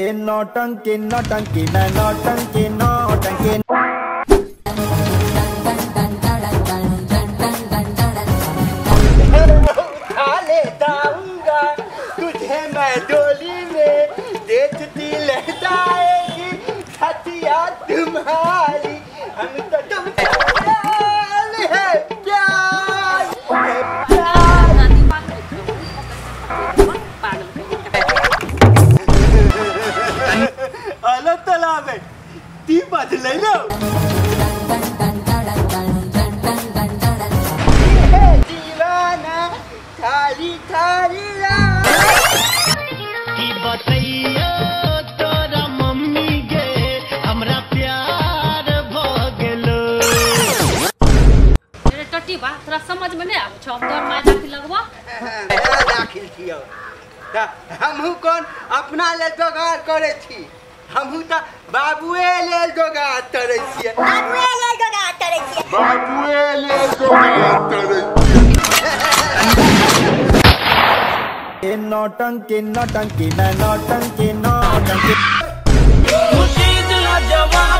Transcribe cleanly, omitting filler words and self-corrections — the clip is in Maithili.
नौटंकी नौटंकी मैं नौटंकी नौटंकी। उठा ले जाऊंगा तुझे मैं डोली में, देखती ले जाएगी छतिया तुम्हारी। हम तो तुमसे प्यार है, प्यार है, प्यार। अलग तालाब है, ती बाज ले लो। दीवाना थारी थारी की बतैयो तोरा मम्मी गे हमरा प्यार भ गेलो। रे टट्टी बा, तोरा समझ में नहीं आबै छौ, तोर my दाखिल लगबो। दाखिल छियौ त हमहू कोन अपना लेल जोगाड़ करै छी, हमहू त बाबुए लेल जोगाड़ करै छियै। बाबुए लेल जोगाड़ करै छियै। बाबुए लेल जोगाड़ करै छियै। नौटंकी नौटंकी मैं नौटंकी नौटंकी। चीज लाजवाब।